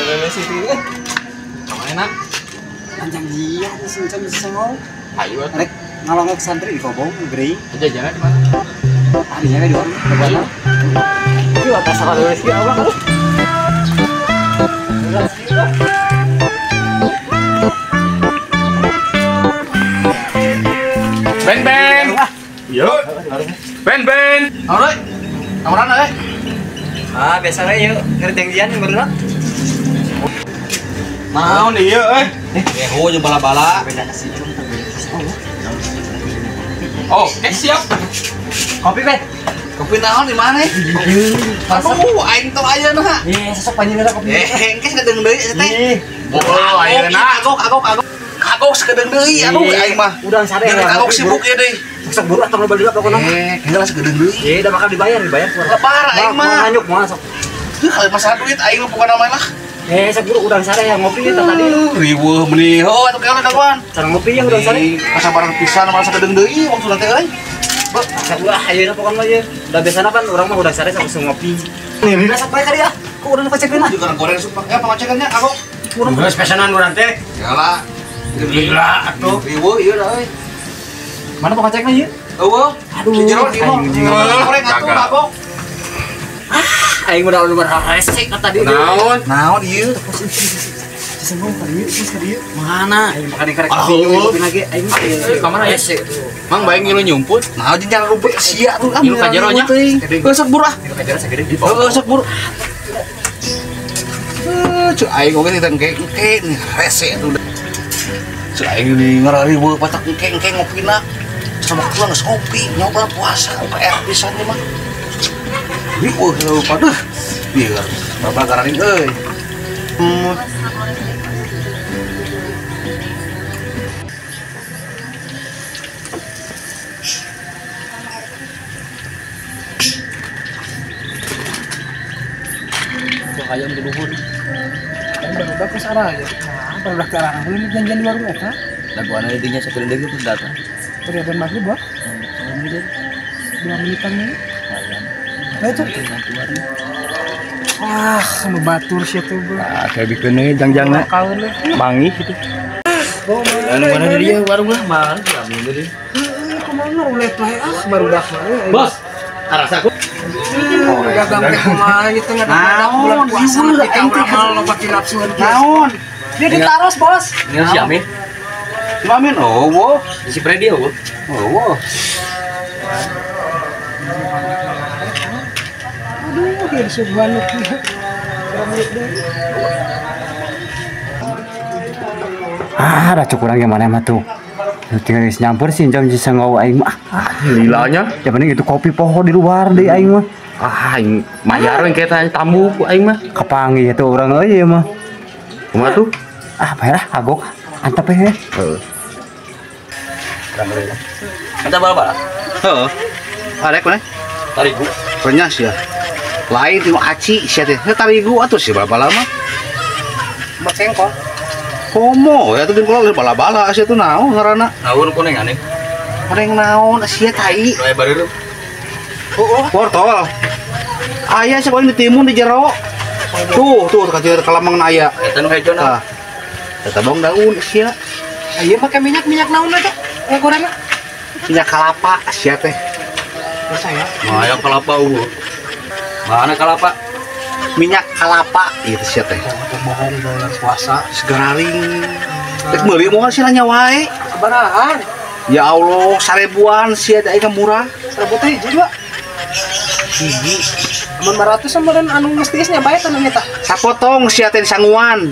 Ada sih. Kamana? Panjang dia sing sengol. Ayo rek ngalongok santri di Kobong, Grey. Jajanan di mana? Ah, di sana di warung. Di mana? Ieu atas salah rezeki Allah. Ben ben. Yo. Ben ben. Alright. Kamarana euy? Ah, biasa we yuk, ngerti janjian yang baru. Naon ieu euy? Gehu jeung bala-bala. Oh, oke siap. Kopi, Bet. Kopi naon di mana? Aduh, aing tong ayeuna. Ih, sosok panjeunna kopi. Engke sakedeung deui eta teh. Boh, ayeuna. Kagok, kagok, kagok. Kagok sakedeung deui aduh aing mah. Udah sare ya. Kagok sibuk ieu deui. Sok buru atau loba deui pokona. Heula sakedeung deui. Ih, da bakal dibayar, dibayar. Lebar aing mah. Nganyuk moal sok. Heuh, kalau masalah duit aing mah pokona mah lah. Sok buru udang sare yang ngopi eta tadi. Riweuh meuni. Heuh, atuh keula kawan. Cara ngopi yang udang sare. Masa barang pisan malah sakedeung deui waktu teh euy. Wah, ayeuna pokona mah ieu. Da biasana kan urang mah udang sare sok ngopi. Nih, lila sok bae ka dieu. Kok urang pacekeun ah? Juga goreng sup pangacekeunnya aku. Geus pesanan urang teh. Yalah. Gila atuh. Riweuh ieu da euy. Mana pangacekna ieu? Eueuh. Aduh, di jero di mah. Goreng atuh kagok. Ah, aing udah luar resek kata tadi. Naon? Naon ieu? Sesengong ka dieu, geus ka dieu. Mana? Aing makan karek kopi lagi aing. Ka mana ya? Mang bae ngilu nyumput. Naon jeung jalan rumput sia tuh. Ngilu ka jero nya. Heuh sok buru ah. Ngilu ka jero sagede. Heuh sok buru. Cuk aing oge teh engke-engke nih rese atuh. Cuk aing ini ngarariweuh patak engke-engke ngopina. Sama waktu geus ngopi, nyoba puasa PR pisan ieu mah. Riweuh paduh. Biar bapak gararing euy. Ayam geduhun. Ayam barudak ke arah ya. Nah, barudak ke arah. Belum janjian di warung eta. Dagoan ada dinya sakedeung deui terus datang. Udah maghrib, Bos. 2 menitan nih. Nah itu. Ah, sama batur sih tuh, Bro. Ah, kayak bikin nih jangjangna. Mangi gitu. Anu mana dia warung lah, mana amin deui. Heeh, kumaha rulet wae ah barudak mah. Bos, arasa aku. Dagang teh kumaha ieu teh ngadak bulan puasa nepi ka urang mah loba nafsuan kieu. Naon? Dia ditaros, Bos. Ini si Amin. Si Amin, oh, wo. Si Freddy, oh. Oh, wo. Aduh, dia disuguhan nu kieu. Ah, da cuk urang gimana mah tuh. Tinggal geus nyampur sih jam sengau aing mah. Lilanya. Ya mending itu kopi poho di luar deui aing mah. Ah, aing mayar we kita tamu ku aing mah. Kapanggih itu urang euy ieu mah. Kumaha tuh? Ah, bayar kagok. Antep we. Heeh. Antep bala-bala. Heeh. Arek mana? Tarigu. Renyah sia. Lain tinu aci sia teh. Tarigu atuh si bala-bala mah. Mah cengkol. Komo ya tuh kalau bala-bala sia tuh naon ngaranna? Naon koneng aneh. Koneng naon sia tai. Lae bareureum. Oh, wortel. Aya sih paling ditimun di jero. Tuh, tuh kacir kalamang aya. Eta nu hejona. Eta bawang daun sia. Aya make minyak naon eta? Gorengna. Minyak kelapa sia teh. Biasa ya. Maya kelapa ungu. Mana kelapa? Minyak kelapa ieu sia teh. Bohong bulan puasa segararing. Rek meuli moal sih nanya wae. Sabarahan? Ya Allah, 1000-an sia teh aing murah. 1000 teh hiji dua. Hiji. Amun 500 meureun anu geus tiis nya bae tah eta. Sapotong sia teh sanguan.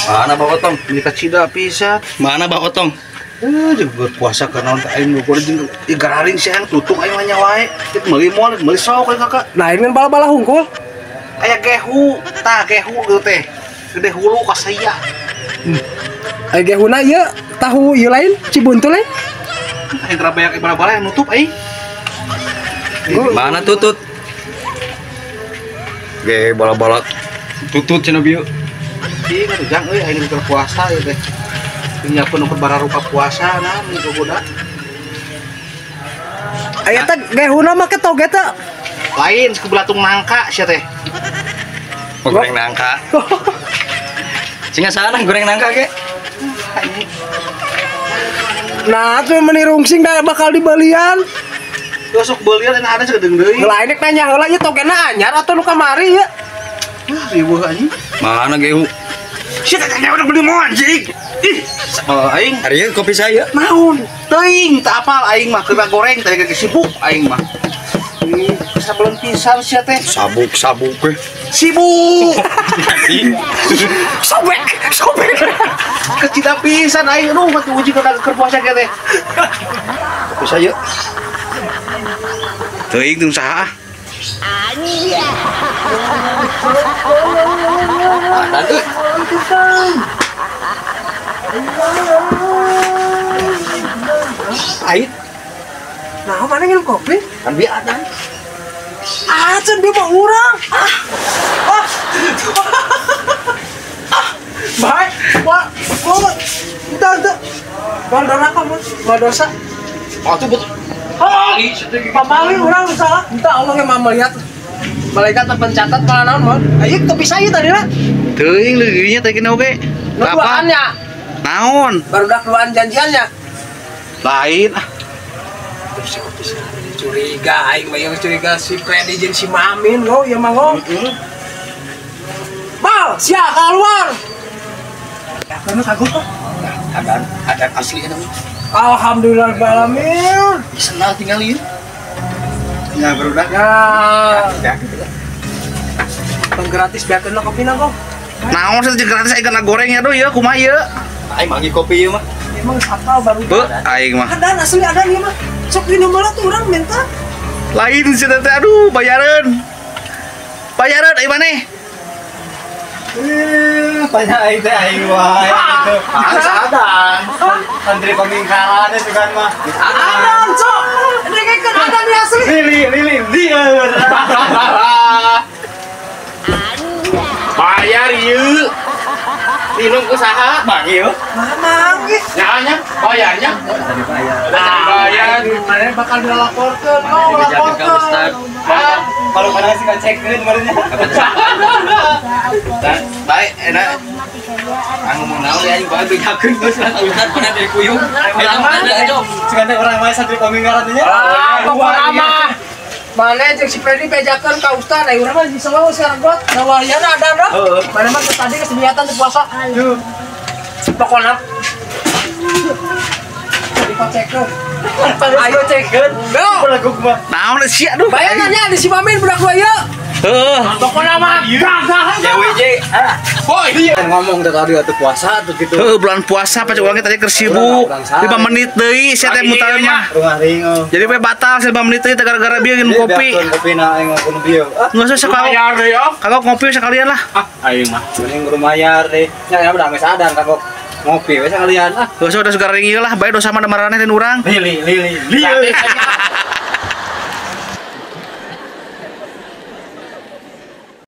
Mana bakotong? Ini kacida pisan. Mana bakotong? Jeung berpuasa ka naon teh aing ngukur jeung gararing sia tutung aing nanya wae. Rek meuli moal meuli sok aing kakak. Lain kan bala-bala hungkul. Aya gehu, tah gehu ieu teh. Gede hulu ka saya. Aya gehuna ieu tahu ieu lain Cibuntu lain. Aing tera banyak bala-bala yang nutup aing. Mana tutut? Ge bala-bala tutut cenah bieu. Ieu kan jang euy aing keur puasa ieu teh. Nyiapkeun ukur bararupa puasa nah mun gogoda. Aya teh gehuna mah ke toge teh. Lain sebelatung nangka sia teh. Goreng nangka. Singa sana goreng nangka ge. Nah, tuh meni rungsing dah bakal dibelian. Sok belian enak ada segedeung deui. Lain nek nanya heula ieu togena anyar atau nu kamari ya? Riweuh anjing. Mana ge? Sia teh udah beli mau anjing. Ih, aing. Ari ieu kopi saya. Naon? Teuing, teu apal aing mah keur goreng tadi ge sibuk aing mah. Ih, sebelum pisan sia teh. Sabuk-sabuk we. Sibuk. Sobek, sobek. Kecil pisan aing aduh mati uji keur puasa ge teh. Kopi saya. Teuing tung saha? Ait. Nah, mana nginum kopi? Kan biar ada. Ah, can dia mah urang. Ah. Ah. Ah. Baik. Wah, gua entah. Bandara kamu, dosa. Ah, tuh betul. Oh, pamali urang salah. Entah Allah yang melihat. Malaikat pencatat malah naon mon. Ayo kopi saya tadi lah. Teuing leuginya teh kena oge. Nu duaannya. Naon? Barudak duaan janjiannya. Lain ah. Terus si kopi saya curiga aing mah curiga si Freddy jeung si Mamin lo ieu mah ngo. Mal, sia keluar. Ya kana kagok kok. Ada asli eta. Alhamdulillah alamin. Senang tinggal ieu. Ya barudak. Ya. Bang gratis biarkeun lah kopina kok. Naon sih gratis aing kana goreng ya duh ieu kumaha ieu? Aing manggi kopi ieu mah. Emang sapal baru. Beuh, aing mah. Ada asli ada ieu mah. Sok minum malah tuh urang minta. Lain sih teh aduh bayaran. Bayaran aing maneh. Banyak aing teh aing wae gitu. Adan. Santri pemingkaran itu kan mah. Adan, sok. Dengekeun adan ieu asli. Lili, lili, lieur. Bayar ieu. Minum ku saha? Bang ieu. Mamang ieu. Nyanya, bayarnya. Tadi bayar. Bayar. Mana bakal dilaporkeun, oh laporkeun. Kalau pada sih ngecekeun barunya. Baik, enak. Anu ngomong naon ya aing bae bejakeun geus lah Ustaz pernah dari kuyung. Eta mah ada aja. Cenah urang mah santri pemingkaran nya. Ah, pokona mah. Mana jeung si Freddy bejakeun ka Ustaz, ai urang mah selalu sekarang got. Nawariana ada dah. Mana mah tadi keseniatan teu puasa. Pokona. Dikocekeun. Ayo cekeun. Belegug mah. Naon sia aduh. Bayangannya di si Mamin budak dua ieu. Heeh. Pokona mah gagah. JWJ. Boy. Ngomong teh tadi atuh puasa tuh gitu. Heeh, bulan puasa pas urang tadi keur sibuk. 5 menit deui sia teh mutar mah. Jadi we batal 5 menit deui gara-gara bieu nginum kopi. Kopi na aing ngomong bieu. Enggak usah bayar deui oh. Kagok ngopi sekalian lah. Ah, aing mah. Mending lumayan deh. Nya udah geus adan kagok ngopi we sekalian ah. Geus udah segar ieu lah, bae dosa mah maraneh dan urang. Lili, lili, lili.